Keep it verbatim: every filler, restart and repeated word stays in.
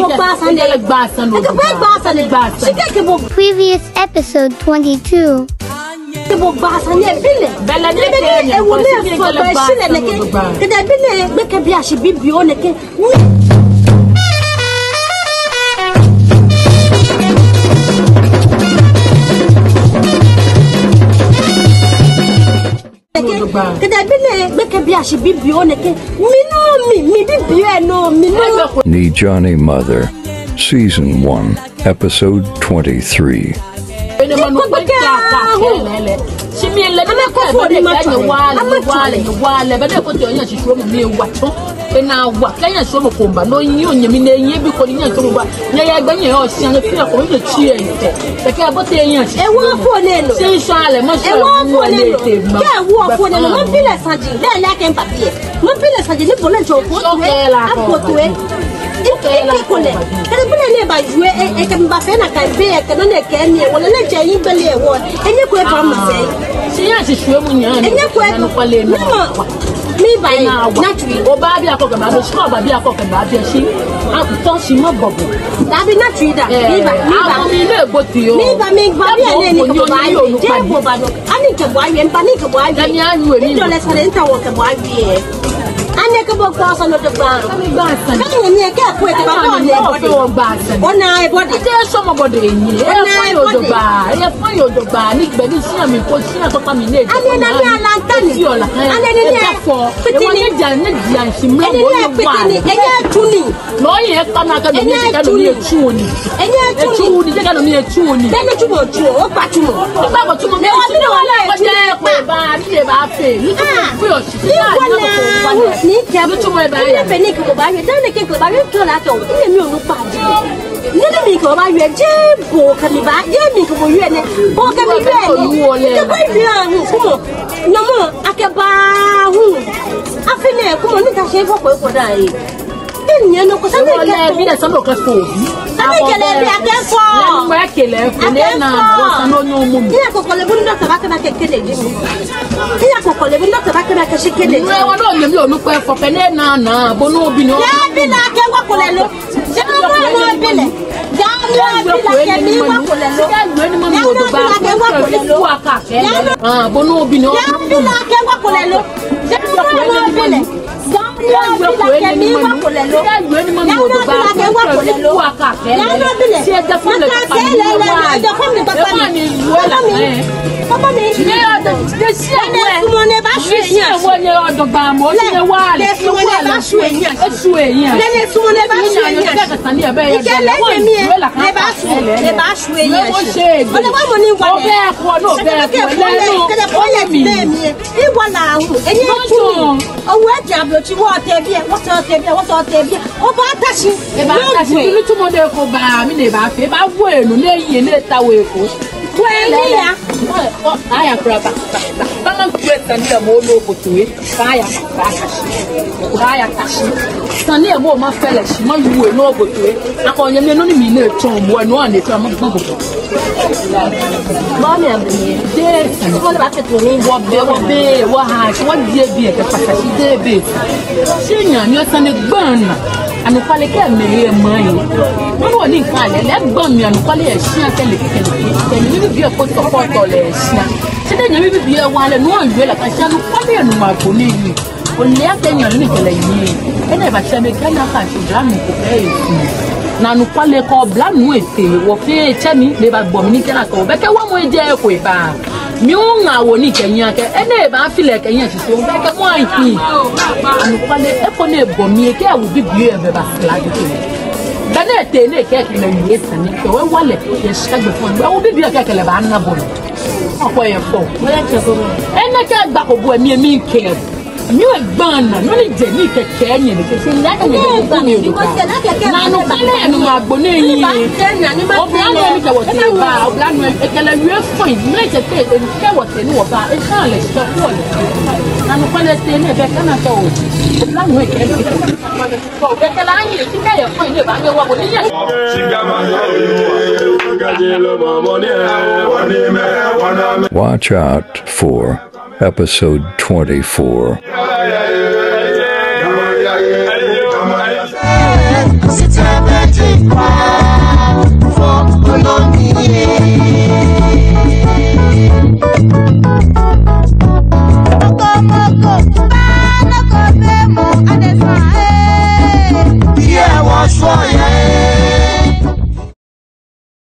Gba sane. Ekɛɛ gba sane. Ekɛɛ gba sane. Gba sane. Shi kɛ ekɛɛ bo. Previous episode twenty-two. Ekɛɛ bo gba sane, ebi lɛ. Belɛ ni ekɛɛ ewo mi efɔ gba shi lɛ nɛkɛ. Kɛji ebi lɛ gbekɛbiiashi bibioo nɛkɛ. Kɛji ebi lɛ gbekɛbiiashi bibioo nɛkɛ. Mi nɔ mi, mi bibioo nɔ mi nɔ. Ni Johnny Mother, Season one, Episode twenty-three. Ekpakpa kɛ ahu. Shi mi lɛ ni amɛkɔ fo ni matswa. Amɛtswa lɛ. Enaa wa, kɛ nyɛsumɔɔ ko ba, no nyiɛ onyɛmi nɛɛ, nyiɛ bi ko ni nyɛsumɔɔ ba. Nyɛya gbɛ nyɛyɔɔ shia, nyɛfee ko nyɛtsi yɛ tɛ. Kɛkɛ abote nyɛshi. Ewo fo nɛɛ nɔ. Shi sɔ alɛ, ma sɔ. Ewo fo nɛɛ nɔ. Kɛ ewo fo nɛɛ nɔ, mabi lɛ saji. Lɛ lɛ kɛ mpa biɛ. Mabi lɛ saji ni bo lɛ tsɔ ko tue. Ako tue. Ike ko lɛ. Kɛ bi lɛ ni eba jue, e, ekɛ mi bafee nakai be, ekɛ nɔ ni ekɛɛ mi, wala lɛ jɛ yi bele wɔ. Enyɛ ko eba ma sɛɛ. Shi ya shi shwɛ mu nya. Enyɛ ko eba. Nɔ ma. Miba yi, na tsui. Obaabi akɔ kɛ mabi, shi obaabi akɔ kɛ mabi, shi. Akutɔ shi mabɔ bo. Dabi na tsui da. Miba, miba. Miba, miba, miba biɛ nɛɛ ni kɛ bo awie. Jeee bo ba nɔ. Ani kɛ bo awie, miba ni kɛ bo awie. Midɔlɛ sane nta wɔ kɛ bo awie. Ani kɛ bo kpɔ sane nɔ dogba. Kɛ nyɛ ni kɛ ko te ba bɔ nɛɛ bɔ de. Ona ebɔ de. Te sɔmɔ bɔ de ni. Ona ebɔ de. Fɔ yo dogba, ni gbɛ ni shia mi ko shia tɔkpa mi nɛɛ. Ani na mi alanta ni. Ani ni ni. Fitini. Ani ni fitini. Enyɛ tsu ni. Lɔ yɛ kpa na ka mi ni ka mi tsu ni. Enyɛ tsu ni. Tsu ni, ka mi tsu ni. Bɛ ni tsu mɔ tsu, okpa tsu mɔ. Okpa mɔ tsu mɔ. Ni wa mi ni wa lɛ tsu ni kpa. Ba ni ba fe. Ni tsu mɔ fe o. Ni wa lɛ. Ni kɛ. Ni tsu mɔ ba ya. Ni fɛ ni kɛ ko ba yɛ. Dani kɛ ko ba yɛ tɔ la kɛ o. Ni mi onukpa. Nɔ ni mikɛ bo baawie, jeee bo kɛ mi baawie, mikɛ bo wie nɛ. Bo kɛ mi wie nɛ. Kɛ bo wie ahu, kumɔ. Nɔmɔ, akɛ baahu. Afi nɛɛ, kumɔ, ni ta shi fɔ ko ko da yi. Ni nyɛ nɔ ko sani kɛ fɔ. Sani kɛlɛ bi akɛ fɔ. Akɛ fɔ. Ni akɔkɔlɛ bu ni dɔ saba kɛ na kɛ kɛlɛ ji. Ni akɔkɔlɛ bu ni dɔ saba kɛ na kɛ shi kɛlɛ ji. Ni wa dɔ nyɛ mi onukpa fɔ kɛ nɛ na na bo no bi no. Yɛ bi na kɛ wa kɔlɛ lo. Jɛmɔ mɔ bi lɛ. Jɛmɔ mɔ bi lɛ kɛ mi wa kɔlɛ lo. Jɛmɔ mɔ bi lɛ kɛ wa kɔlɛ lo. Jɛmɔ mɔ bi lɛ kɛ wa kɔlɛ lo. Jɛmɔ mɔ bi lɛ. Jɛmɔ mɔ bi lɛ kɛ mi wa kɔlɛ lo. Jɛmɔ mɔ bi lɛ kɛ wa kɔlɛ lo. Jɛmɔ mɔ bi lɛ. Maka sɛ lɛ lɛ, jɛ fɔ mi kpakpa mi. Kpakpa mi. Kpakpa mi. Lɛ sumɔ nɛ ba shwie nyɛ. Lɛ sumɔ nɛ ba shwie nyɛ. Lɛ sumɔ nɛ ba shwie nyɛ. Ikɛ lɛ kɛ mi yɛ. Lɛ ba shwie, lɛ ba shwie nyɛ. Ole wa mɔ ni wa lɛ. Kɛlɛ kɛ fɔ lɛ, kɛlɛ fɔ lɛ mi. Iwala ahu. Enyɛ tsu ni. Owu eti ablo tsi wɔ tɛ biɛ, wɔ sɔ tɛ biɛ, wɔ sɔ tɛ biɛ. Oba ta shi. Eba ta shi. Ni tsu mɔ de ko ba, mi nɛ ba fe, ba wo enu, nɛ ye, nɛ ta wo ko. Wo enu ya. Ɔ, ɔ, aya kura ba, ba, ba. Ba ma kue sane lɛ mɔ lo ko tue. Aya, aya ta shi. Aya ta shi. Sane lɛ mɔ ma fee lɛ shi, ma yu enu ko tue. Akɔ nyɛ mi nɔ ni mi nɛ tsɔ mɔ, nɔ ni tsɔ mɔ gbogbo. Bɔ mi abɛɛ. Dee. Wɔ bɛ, wɔ bɛ, wɔ ha, wɔ die bi kɛ pata shi dee bɛ. Shi nyɛ mi sane gbana. Anɔkwale kɛ mɛi yɛ maŋ lɛ. Mɔ ni ka lɛ, lɛ gba mi anɔkwale yɛ shia kɛ lɛ kɛ lɛ. Kɛ ni bi ko tɔ kɔ tɔ lɛ shia. Shi dee nyɛ mi bi yɛ wa lɛ, nɔ yɛ lɛ ka shia anɔkwale yɛ nu ma ko ni yi. Ole akɛ nyɛ ni kɛ lɛ yi. Enɛ ba shia mi kɛ na ka shi bla mi ko kɛ yi. Na anɔkwale ko bla nu ete, wɔ fɛɛ tsɛ mi, lɛ ba gbɔ mi ni kɛ na ko. Bɛ kɛ wa mɔ je ko ba. Mi hu ŋa wo ni kɛ nyɛ kɛ, enɛ ba fi lɛ kɛ nyɛ shi so, bɛ kɛ mɔ ahi. Anɔkwale, eko nɛ bɔ mi kɛ awu bibioo yɛ bɛ ba sila di kɛ. Bɛ nɛ te nɛ kɛ kɛ lɛ yɛ sane, kɛ wɔ wa lɛ, yɛ shika gbɛ fɔ, awu bibioo kɛ kɛ lɛ ba na bɔ. Akɔ yɛ fɔ. Enɛ kɛ gba ko bo mi mi kɛ. Mi wɛ gbana, nɔ ni je ni kɛ kɛ nyɛ ni kɛ shi ni akɛ nyɛ kɛ ko mi o do ka. Na anɔkwale nu ma gbɔ nɛ yi. Obla nu ni kɛ wɔ te ba, obla nu ekɛ lɛ wie fine. Mɛ je te kɛ wɔ te ni wɔ ba, e ka lɛ sɔ ko lɛ. Na anɔkwale te ni bɛ kana tɔ o. Obla nu ekɛ lɛ. Ko bɛ kɛ la yi, ti kɛ yɛ fine ni ba kɛ wɔ ko ni yɛ. Watch out for episode twenty-four.